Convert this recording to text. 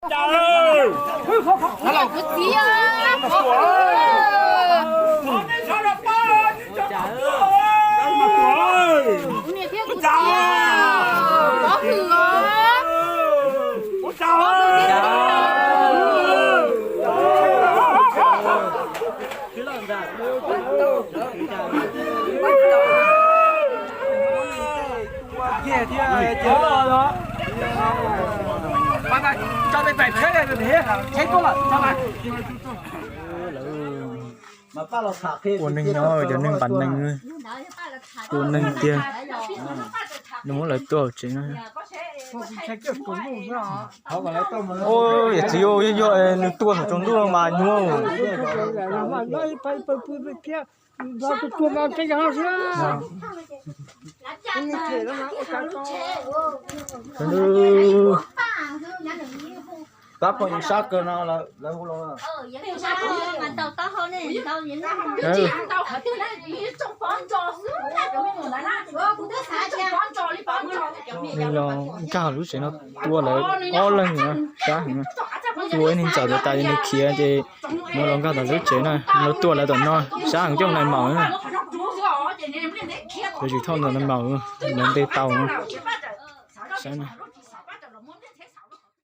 Kuv txiv, kuv niam thiab kuv txiv, pov hwm os. Ua neeg nyob cov neeg npam neeg, tua neeg tiag. Nws muab lawv tua hauv tsev no. Yawm txiv, yog yog nws tua thaum tsaus ntuj no mas nyuaj. Tab pom sab kawg no lawv hu los. Nws los nkag lub tsev no tua lawv ob leeg no, sab heev. Tua ib niag ntxawm tas tas ces nws khiav ces nws los nkag tom lub tsev na, nws tua lawv tom no, sab heev coj nais maum na. Lawv tsis thauj ntawm nais maum, lawv nte tau na. Saib na.